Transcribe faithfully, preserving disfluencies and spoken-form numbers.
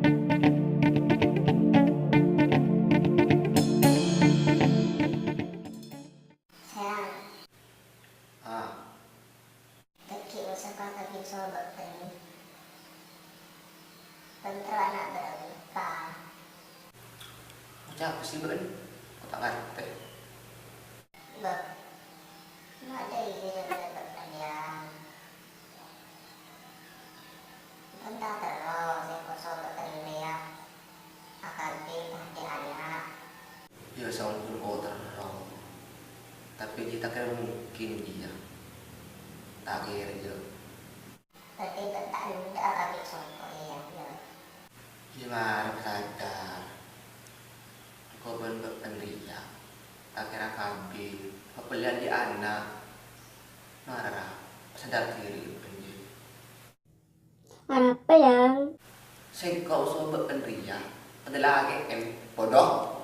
Sayang. Ah. Dhâggi' osa pakabi sobâ' bânnè. Bân terro ana' bârâmpa. Oca' apa sih, bâ'na? Ko' ta' ngartè. Bâ, ma' dhâ' iyâ jâ' bâ'na, Yang. Bân ta' terro sèngko' sobâ' bâ'na rèya. Akabin tadâ' ana'. Iyâ, sampon ko' terro. Tapè jiyâ ta' kèra mungkin, iyâ. Ta' kèra, iyâ. Berarti bâ'na ta' endâ' akabin sèngko', iyâ, iyâ. Iyâ, mara pasadar. Engko' bân bâ'na rèya ta' kèra akabin, apalagi ana'. Mara, ra, pasadar dhiri, bân jiyâ. Arapa, Yang? Sèngko' osa bâ'na rèya, padâ lakè'en, bodoh.